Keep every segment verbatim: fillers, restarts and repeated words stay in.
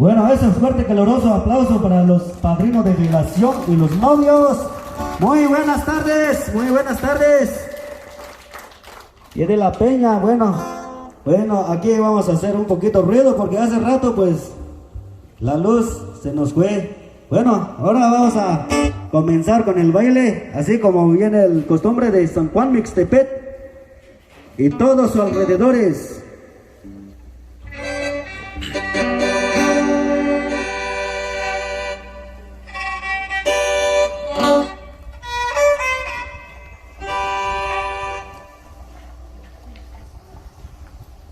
Bueno, eso, fuerte, caluroso aplauso para los padrinos de velación y los novios. Muy buenas tardes, muy buenas tardes. Y de la peña, bueno, bueno, aquí vamos a hacer un poquito ruido porque hace rato, pues, la luz se nos fue. Bueno, ahora vamos a comenzar con el baile, así como viene el costumbre de San Juan Mixtepet y todos sus alrededores.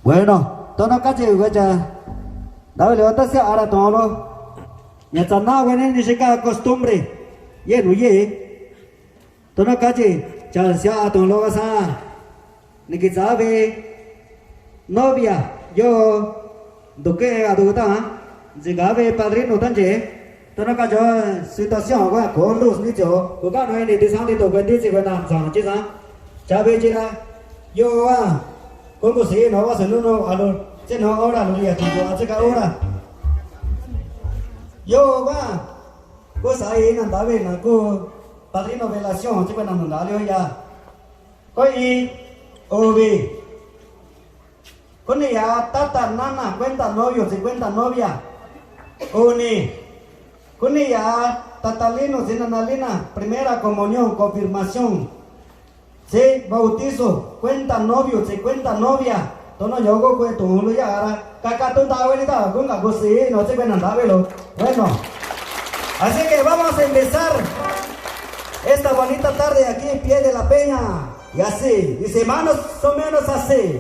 Bueno, tono kachi wecha. Dawele otasi ara tono. Ña tsana wene ni shika costumbre. Ye nu ye. Tono kachi, cha sia aton loga sa. Ni kitsabe. Novia, yo. Duke a duta. Tsigabe padrino tanye. Tono kacho situación wa ko luz ni cho. Ko ka no ni di sa ni to kwe di si kwe na sa chi sa. Chabe chira. Yo wa. Ko ko si no wa se no no alo. Se no ora no ya ti ko a se ka ora. Yo wa. Ko sa i na dabe na ko padrino velación, si kwe na no da leo ya. Ko i, obe. Ko ni ya tata nana cuenta novio, si cuenta novia. Oni. Ko ni ya tata lino, si nana lina, primera comunión, confirmación. Si bautizo, cuenta novio, si cuenta novia. Tono yogo kue tu lo ya ara. Kaka tu ta weni ta, kun ka ko si, no se cuenta ta velo. Bueno. Así que vamos a empezar esta bonita tarde aquí en pie de la peña. Y así, dice más o menos así.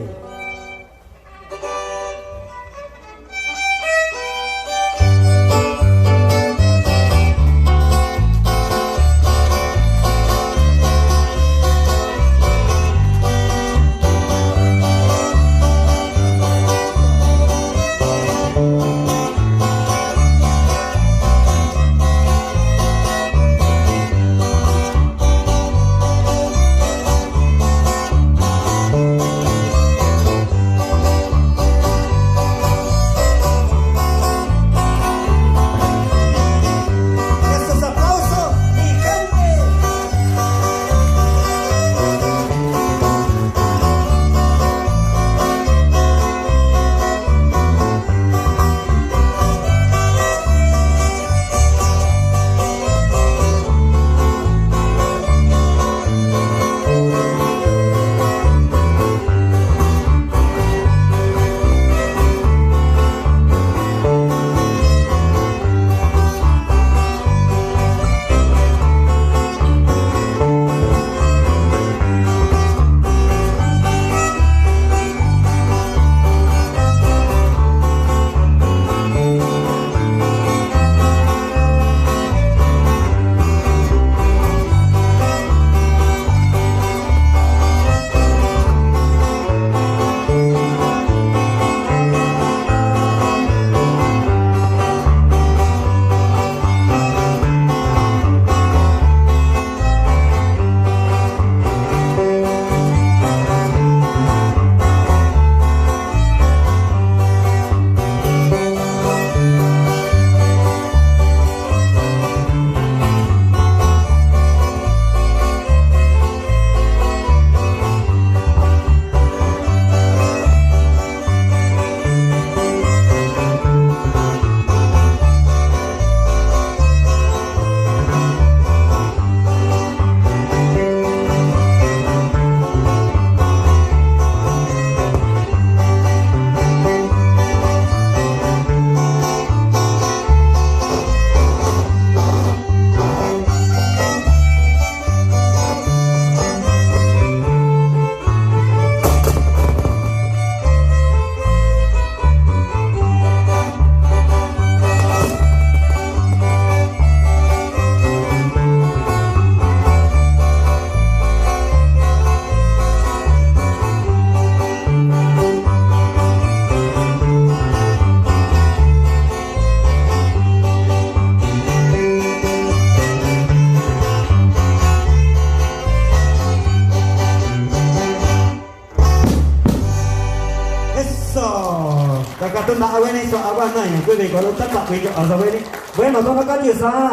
Bueno, tona kati sa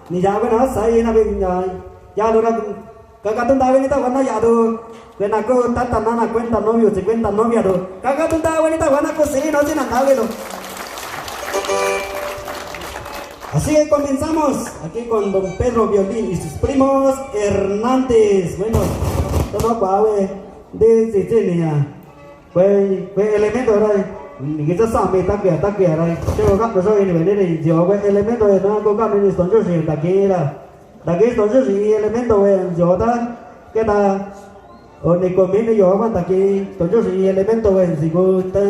ni ya, bueno, sa ina ben ya, ya lo na ka ka tun ta weni ta wana ya do. Kuena ko tata nana cuenta novio, cincuenta novia do. Ka ka tun ta weni ta wana ko sini no sina ta welo. Así que comenzamos aquí con don Pedro Violín y sus primos Hernández. Bueno, todo pa we de si si ni ya. Kue, kue elemento rai. Ngi sa sa mi ta kue, ta kue rai. Che ko ka ko so ini we ni ni yo kue elemento e na ko ka ni ni son yo si ta ki ra. Ta ki son yo si elemento we yo ta. Ke ta. O ni ko mi ni yo ma ta ki son yo si elemento we si ko ta.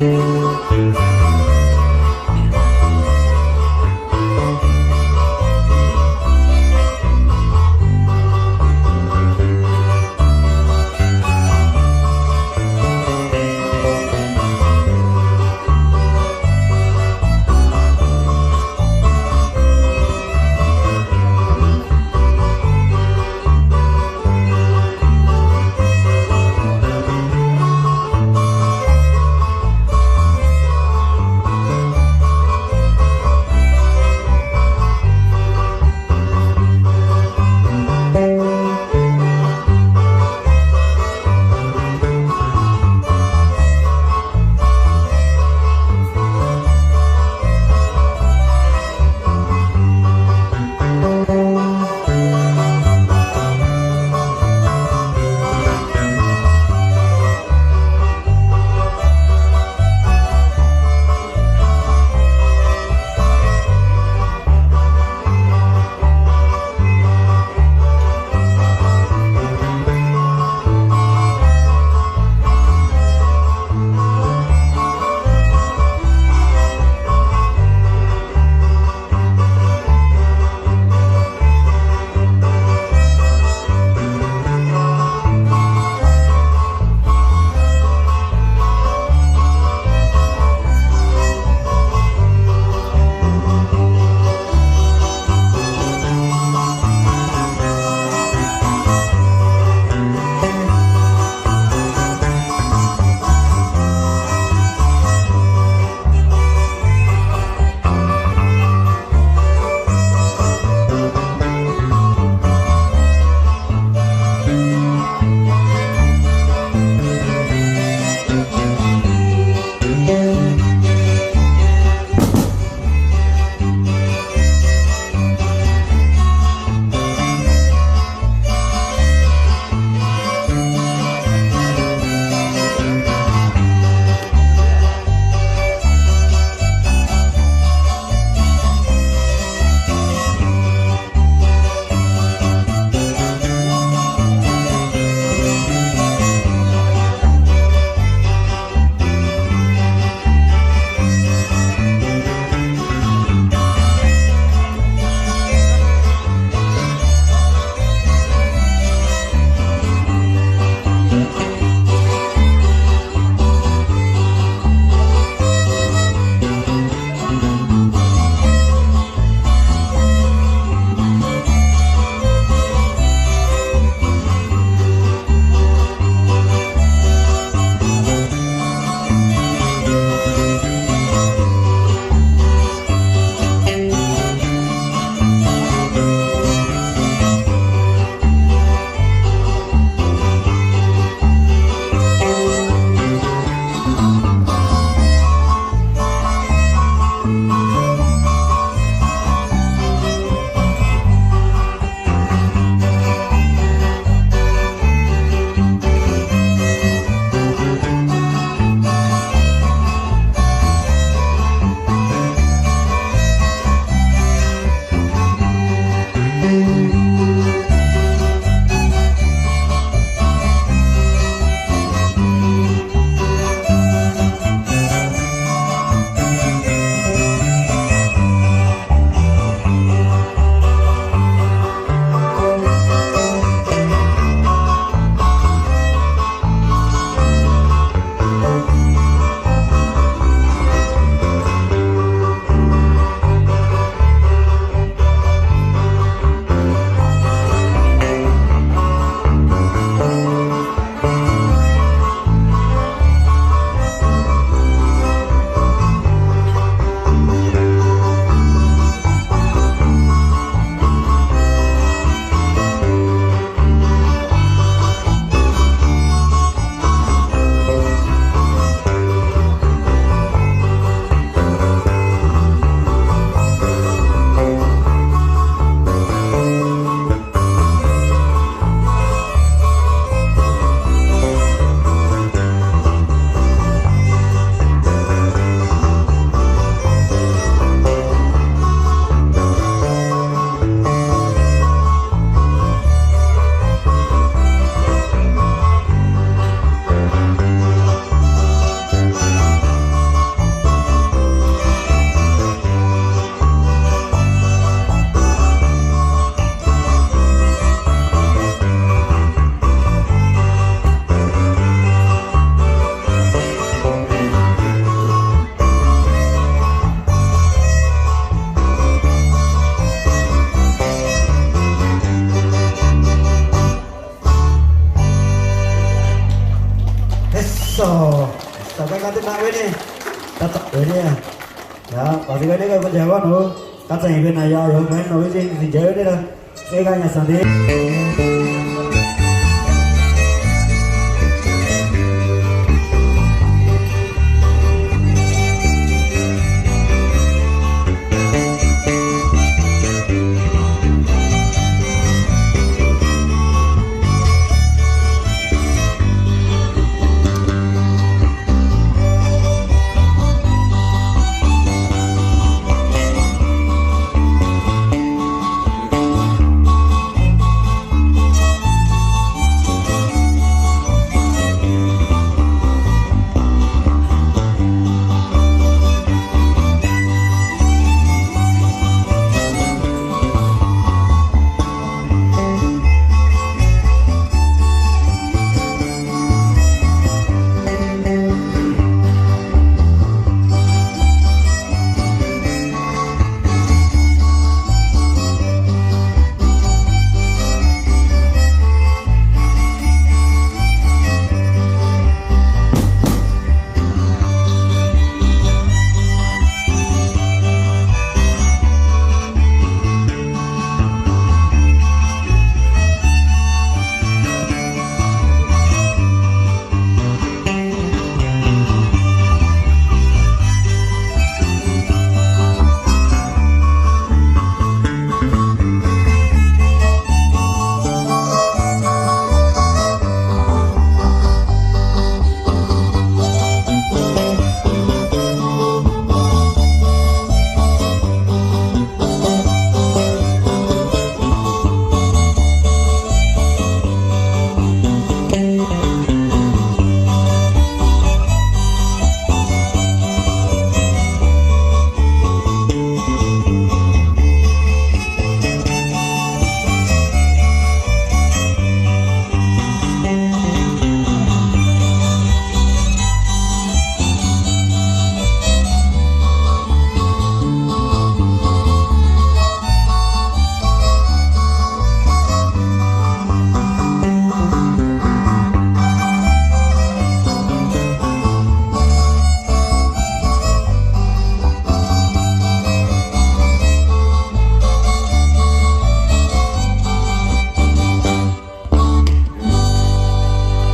Tau, tau ka ka te ma we ne. Ta ta we ne. Ya, pa ti we ne ka ko ja wa no. Ka ta i we na ya yo me no we jing si ja we ne la. Ke ka nya sa de.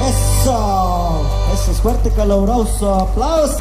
Eso, eso es fuerte, caluroso aplauso.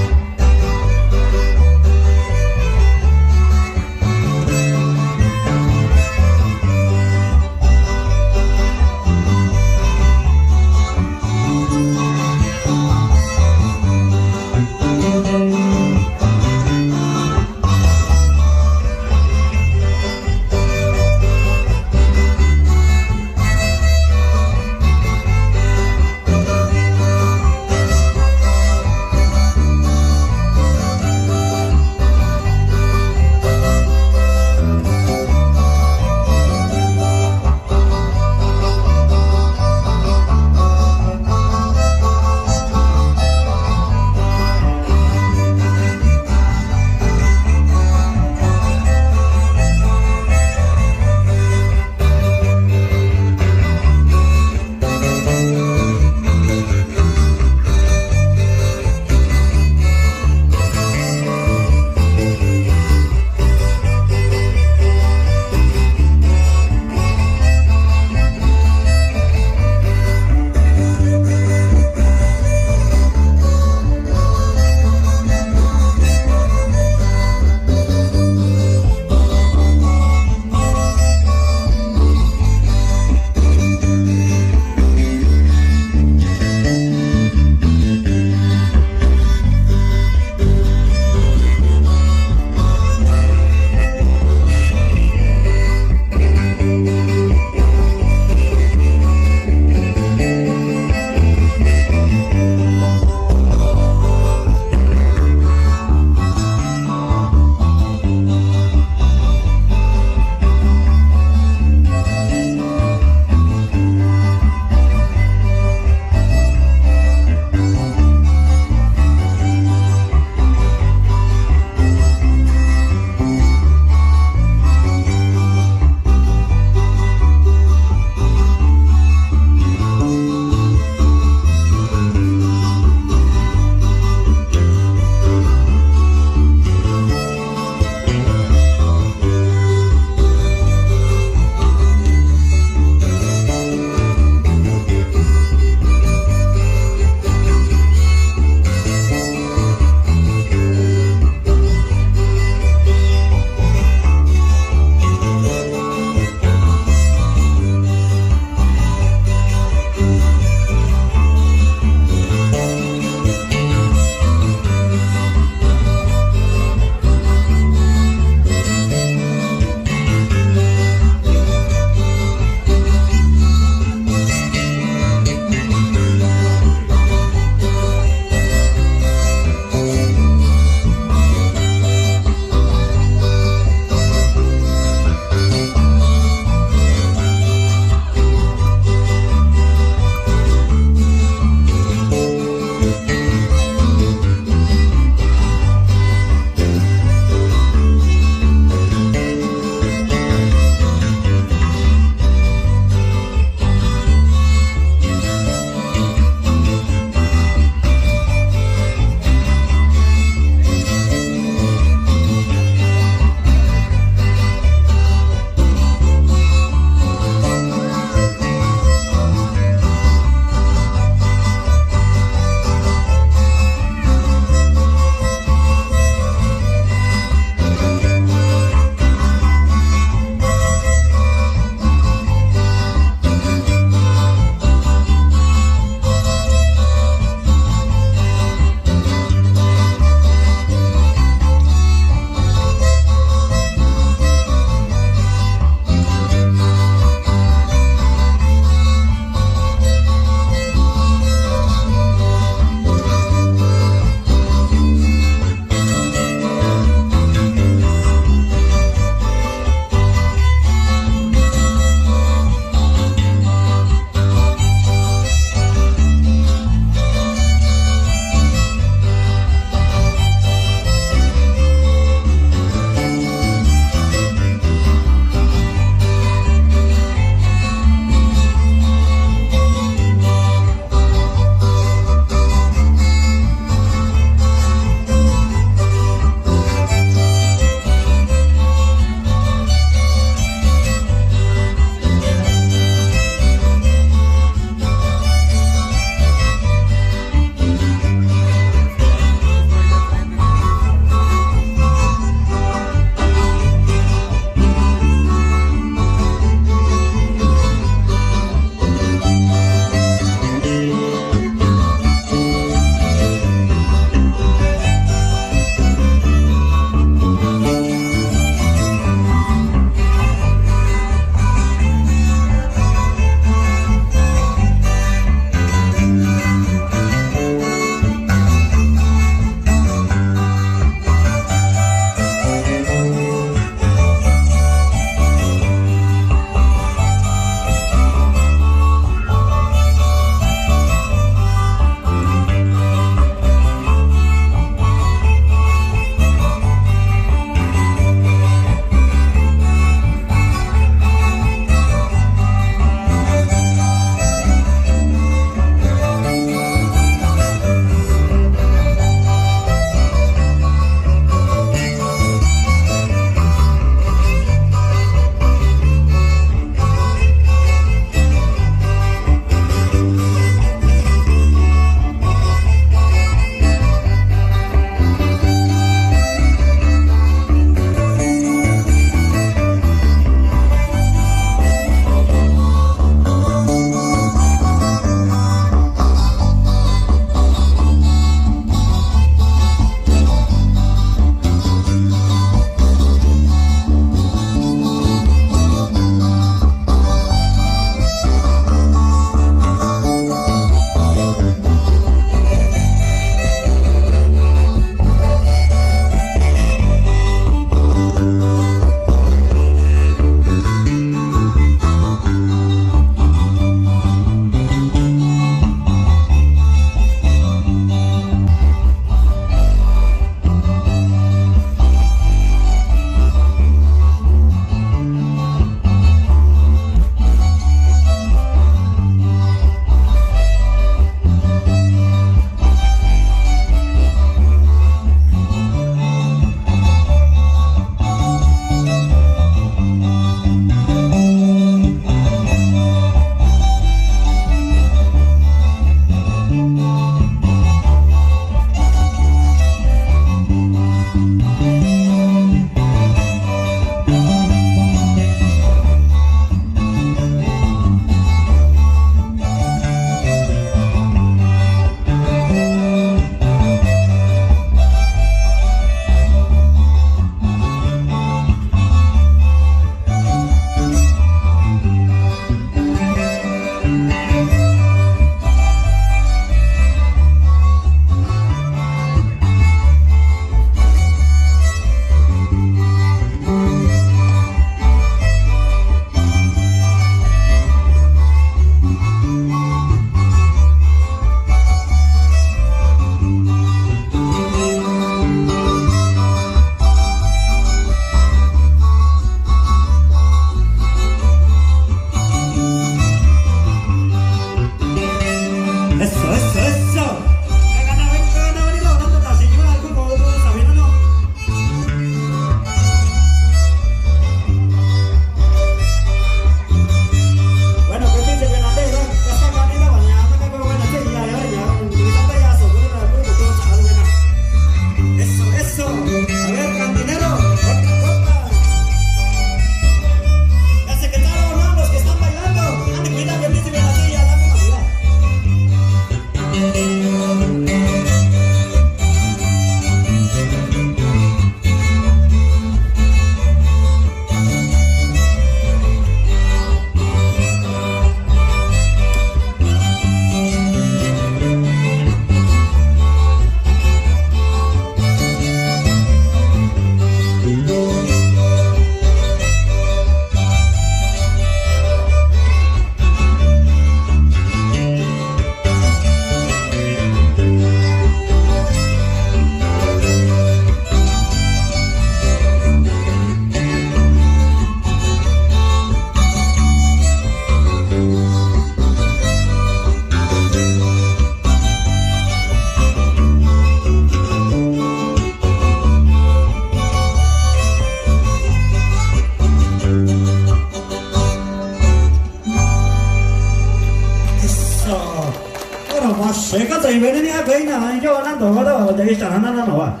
Venga, soy Benny, venga, yo, Nando, vamos, ya está, no, no, no, va.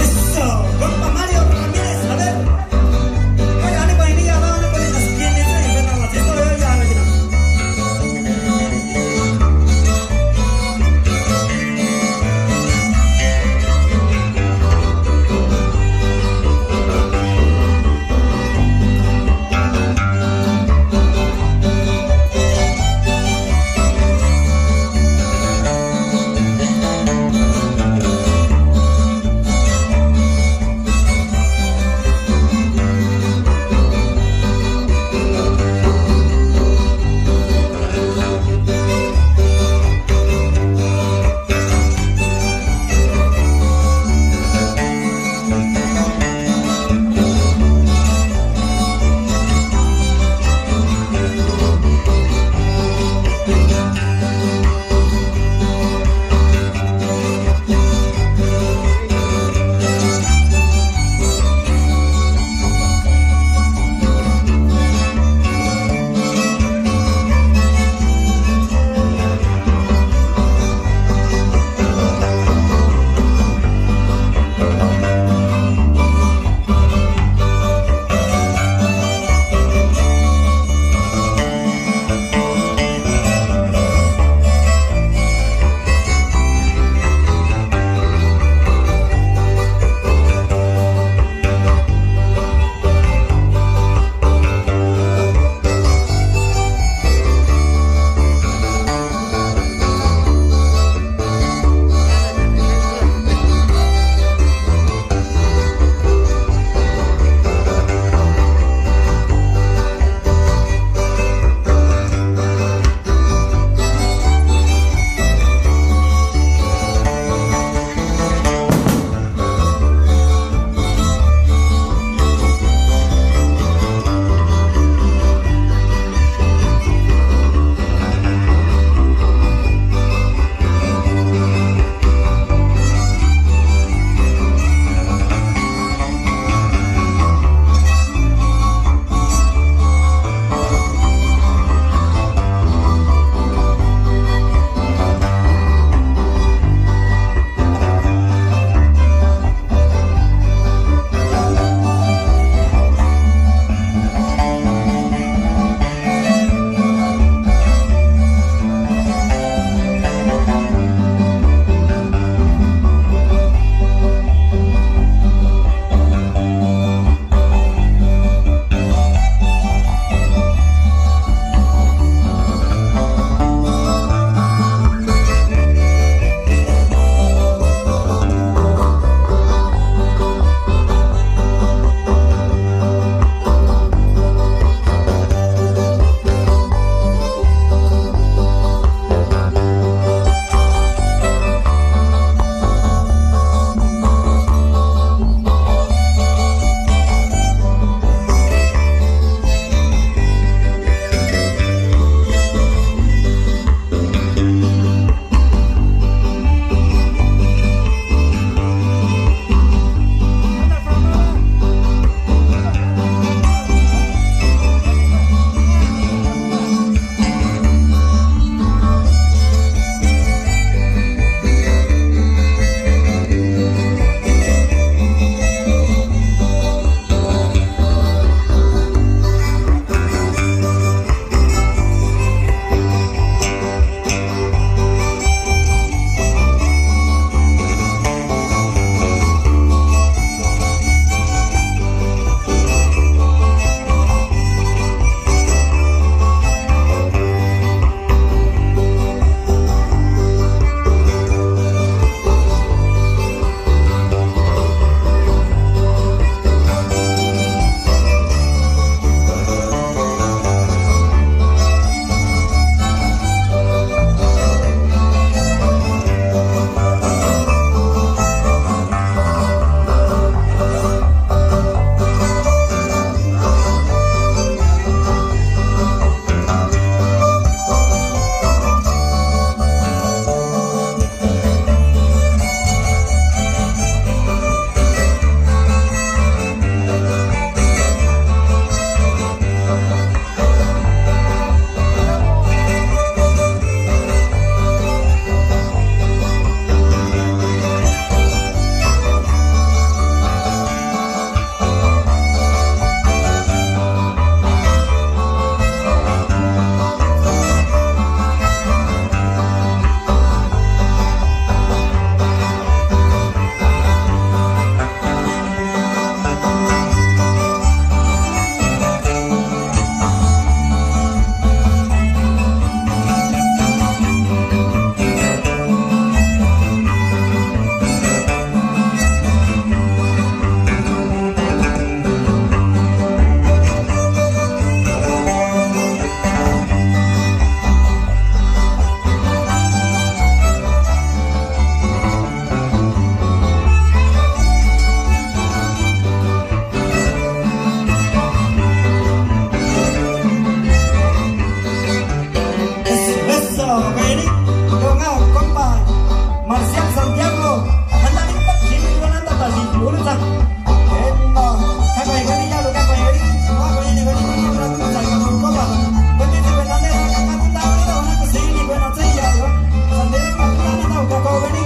Eso, compa Mario Ramírez, a ver. Oye, dale, pa' ahí, ya, dale, pa' ahí, las piernas, ahí, venga, las historias, ya, ya, ya. Kayeni, yo nga compa Marcial Santiago, handa ni tak chini ko nanda ta si ulu ta. Eno, ka kay kani ya lo ka kay kani, wa ko ni kani ko ni ko ni sa ko ko ba. Ko ni ko nanda ka ka ko ta ko na ko si ni ko na sa ya yo. Sandera ka ko na na ka ko kani.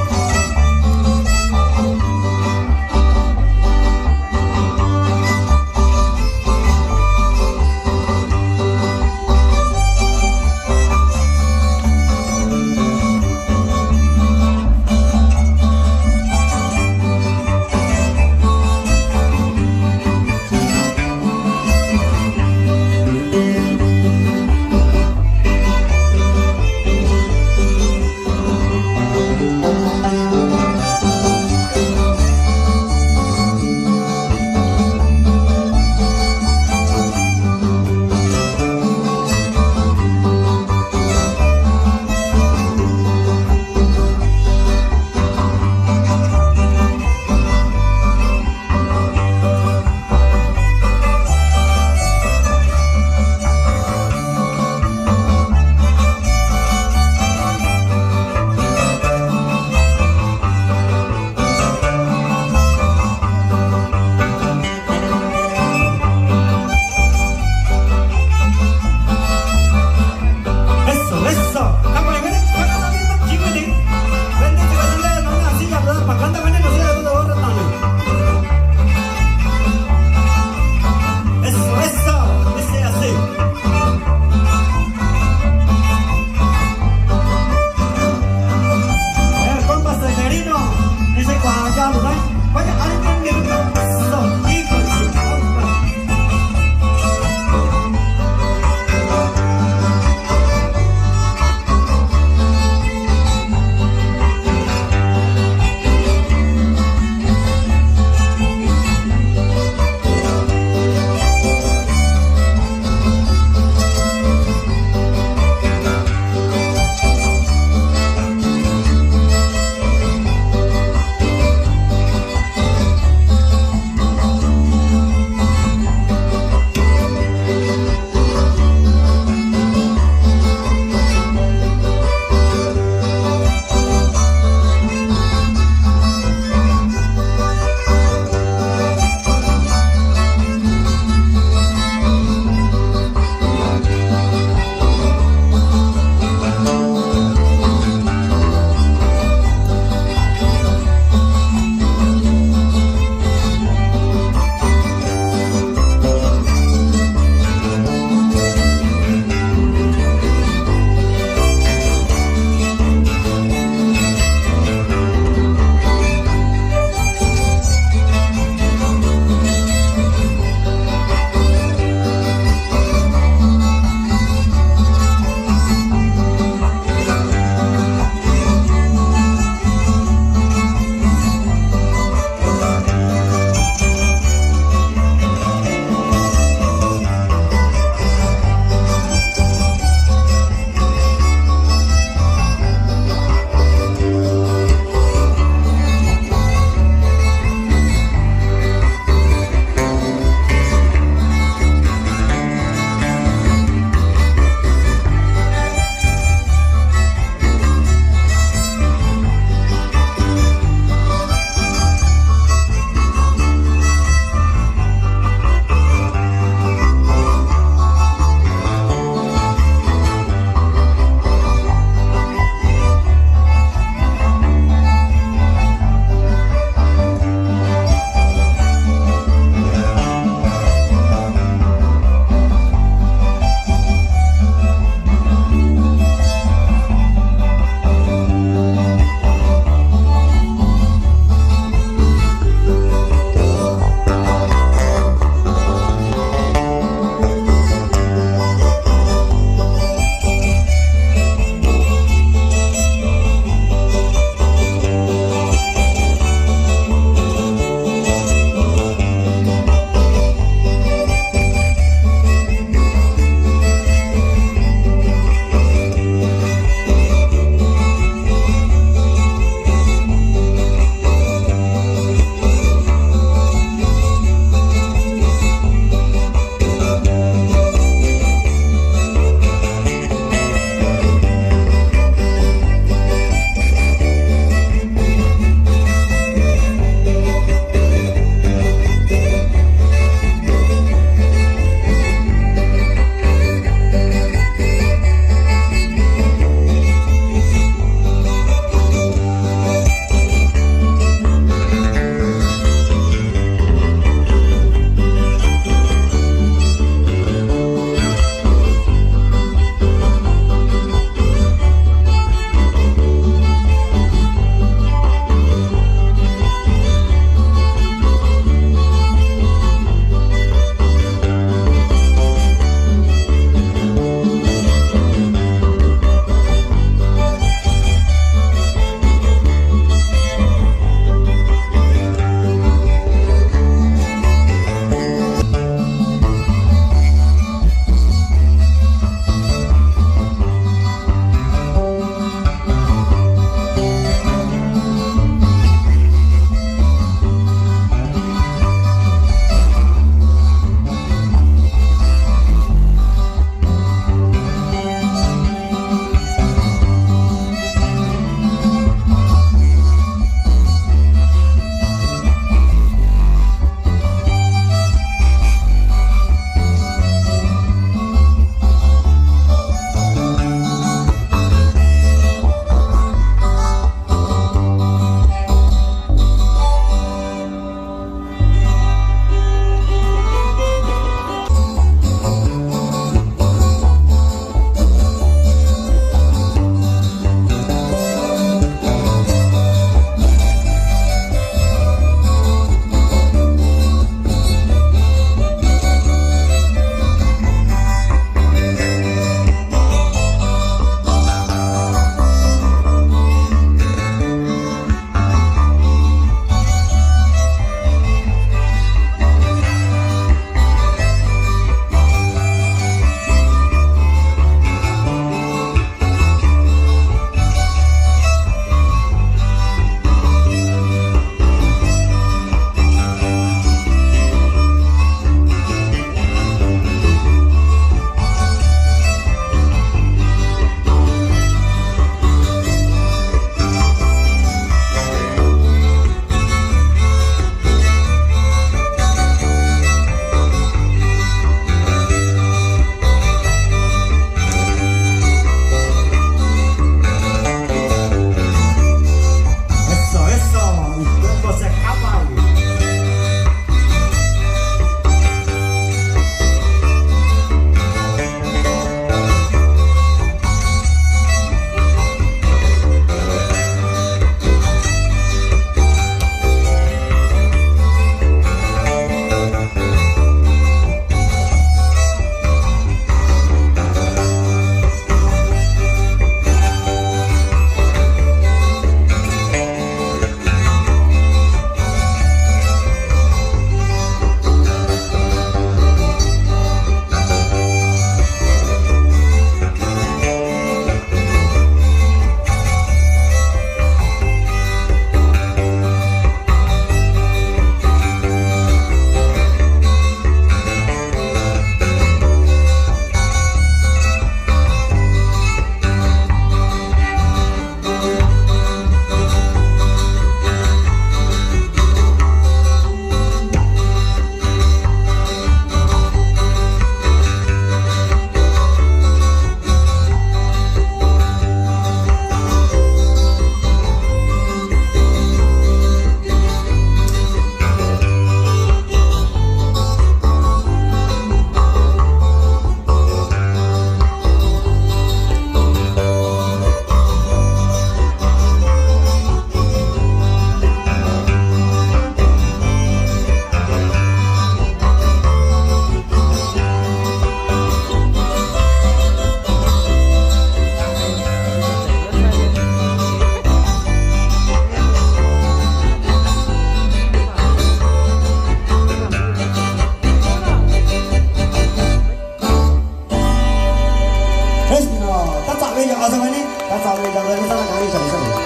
Ay, sang, sang.